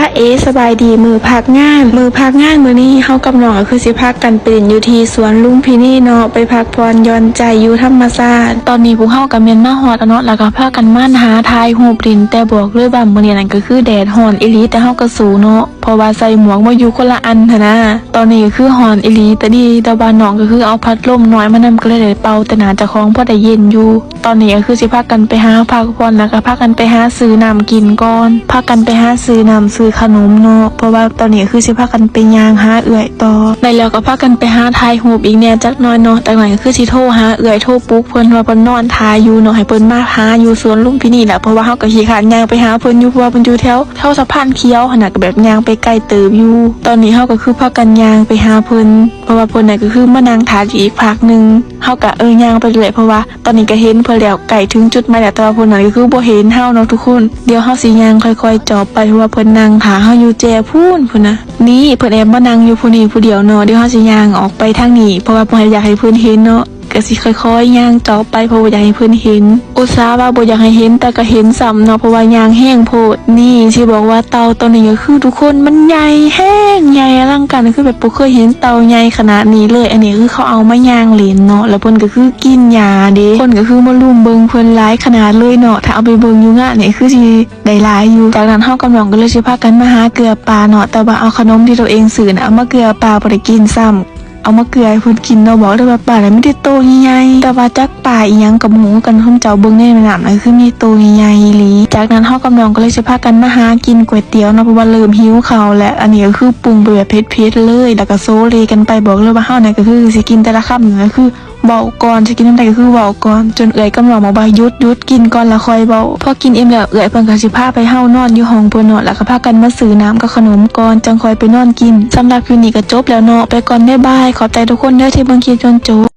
ອາເອ ສະບາຍດີມື້ພັກງານ. ມື້ພັກງານມື້ນີ້ ເຮົາກັບນ້ອງກໍຄືຊິພາກັນໄປຫຼິ້ນຢູ່ທີ່ສວນລຸມພິນີເນາະ, ໄປພັກຜ່ອນຢ່ອນໃຈຢູ່ທຳມະຊາດ. ຕອນນີ້ພວກເຮົາກໍແມ່ນມາຮອດແລ້ວເນາະ, ແລ້ວກໍພາກັນມາຫາຖ່າຍຮູບຫຼິ້ນ, ແຕ່ບອກເລີຍວ່າມື້ນີ້ນັ້ນກໍຄືແດດຮ້ອນອີ່ຫຼີ, ແຕ່ເຮົາກໍສູ້ເນາະ ເພາະວ່າໃສ່ໝວກມາຢູ່ຄົນລະອັນຫັ້ນນະ. ຕອນນີ້ກໍຄືຮ້ອນອີ່ຫຼີຕາດີ, ແຕ່ວ່ານ້ອງກໍຄືເອົາພັດລົມນ້ອຍມານຳ, ກໍເລີຍໄດ້ເປົ່າແຕ່ໜ້າເຈົ້າຂອງ ພໍໄດ້ເຢັນຢູ່. ຕອນນີ້ກໍຄືຊິພາກັນໄປຫາພັກຜ່ອນ ແລ້ວກໍພາກັນໄປຫາຊື້ນ້ຳກິນກ່ອນ. ພາກັນໄປຫາຊື້ນ້ຳຊື້ຂະໜົມເນາະ, ເພາະວ່າຕອນນີ້ກໍຄືຊິພາກັນໄປຍ່າງຫາເອື້ອຍຕໍ່. ແລ້ວກໍພາກັນໄປຫາຖ່າຍຮູບອີກແດ່ຈັກໜ້ອຍເນາະ. ຈາກນັ້ນກໍຄືຊິໂທຫາເອື້ອຍ, ໂທປຸກເພິ່ນວ່າເພິ່ນນອນຖ້າຢູ່ເນາະ, ໃຫ້ເພິ່ນມາຫາຢູ່ສວນລຸມພິນີແຫຼະ, ເພາະວ່າເຮົາກໍຂີ້ຄ້ານຍ່າງໄປຫາເພິ່ນຢູ່, ເພາະວ່າເພິ່ນຢູ່ແຖວ ແຖວສະພານຂຽວຫັ້ນນະ, ກໍແບບຍ່າງໄປໄກເຕີບຢູ່. ຕອນນີ້ເຮົາກໍຄືພາກັນຍ່າງໄປຫາເພິ່ນ, ເພາະວ່າເພິ່ນນະກໍຄືມານັ່ງຖ້າຢູ່ອີກພາກໜຶ່ງ. ເຮົາກໍ ເອີ ຍ່າງໄປເລື້ອຍ, ເພາະວ່າຕອນນີ້ກໍເຫັນເພິ່ນແລ້ວ, ໃກ້ເຖິງຈຸດໝາຍແລ້ວ, ແຕ່ວ່າເພິ່ນນັ້ນກໍຄືບໍ່ເຫັນເຮົາເນາະທຸກຄົນ. ດຽວເຮົາຊິຍ່າງຄ່ອຍໆຈອບໄປ, ເພາະວ່າເພິ່ນນັ່ງຖ້າເຮົາຢູ່ແຈພຸ້ນ ພຸ້ນນະ. ນີ້ ເພິ່ນແອບມານັ່ງຢູ່ຜູ້ນີ້ຜູ້ດຽວເນາະ. ດຽວເຮົາຊິຍ່າງອອກໄປທາງນີ້, ເພາະວ່າບໍ່ຢາກໃຫ້ເພິ່ນເຫັນເນາະ. ກໍຊິຄ່ອຍໆຍ່າງຈອບໄປ ເພາະບໍ່ຢາກໃຫ້ເພິ່ນເຫັນ. ອຸດສ່າວ່າບໍ່ຢາກໃຫ້ເຫັນ ແຕ່ກໍເຫັນຊ້ຳເນາະ ເພາະວ່າຍ່າງແຮງໂພດ. ນີ້ຊິບອກວ່າເຕົ່າໂຕນີ້ກໍຄືທຸກຄົນ ມັນໃຫຍ່ແຮງ ໃຫຍ່ອະລັງການ, ກໍຄືແບບບໍ່ເຄີຍເຫັນເຕົ່າໃຫຍ່ຂະໜາດນີ້ເລີຍ. ອັນນີ້ຄືເຂົາເອົາມາຍ່າງຫຼິ້ນເນາະ ແລ້ວເພິ່ນກໍຄືກິນຫຍ້າເດ້. ຄົນກໍຄືມາລຸມເບິ່ງເພິ່ນຫຼາຍຂະໜາດເລີຍເນາະ. ຖ້າເອົາໄປເບິ່ງຢູ່ງານນີ້ຄືຊິໄດ້ຫຼາຍຢູ່. ຈາກນັ້ນເຮົາກັບນ້ອງກໍເລີຍຊິພາກັນມາຫາເກືອປາເນາະ, ແຕ່ວ່າເອົາຂະໜົມທີ່ຕົວເອງຊື້ນະ ເອົາມາເກືອປາ ບໍ່ໄດ້ກິນຊ້ຳ. ເອົາມາເກືອໃຫ້ເພິ່ນກິນເນາະ. ບອກເລີຍວ່າປານັ້ນມີແຕ່ໂຕໃຫຍ່ໆ, ແຕ່ວ່າຈັກປາອີ່ຫຍັງກໍບໍ່ຮູ້ຄືກັນ. ເພິ່ນເຈົ້າເບິ່ງໃນນ້ຳນັ້ນຄືມີໂຕໃຫຍ່ໆອີ່ຫຼີ. ຈາກນັ້ນເຮົາກັບນ້ອງກໍເລີຍຊິພາກັນມາຫາກິນກ໋ວຍຕຽວເນາະ, ເພາະວ່າເລີ່ມຫິວເຂົ້າແລ້ວ. ອັນນີ້ກໍຄືປຸງໄປແບບເຜັດໆເລີຍ, ແລ້ວກໍໂຊເລກັນໄປ. ບອກເລີຍວ່າເຮົານັ້ນກໍຄືຊິກິນແຕ່ລະຄຳນັ້ນກໍຄື ເວົ້າກ່ອນ, ຊິກິນນຳໃດກໍຄືເວົ້າກ່ອນ, ຈົນເອື້ອຍກັບນ້ອງບອກວ່າ ຢຸດ, ຢຸດ, ກິນກ່ອນແລ້ວຄ່ອຍເວົ້າ. ພໍກິນອີ່ມແລ້ວ ເອື້ອຍເພິ່ນກໍຊິພາໄປເຮົານອນຢູ່ຫ້ອງເພິ່ນເນາະ, ແລ້ວກໍພາກັນມາຊື້ນ້ຳກັບຂະໜົມກ່ອນ ຈັ່ງຄ່ອຍໄປນອນກິນ. ສຳລັບຄລິບນີ້ກໍຈົບແລ້ວເນາະ, ໄປກ່ອນ, ບາຍບາຍ. ຂອບໃຈທຸກຄົນເດີທີ່ເບິ່ງຄລິບຈົນຈົບ.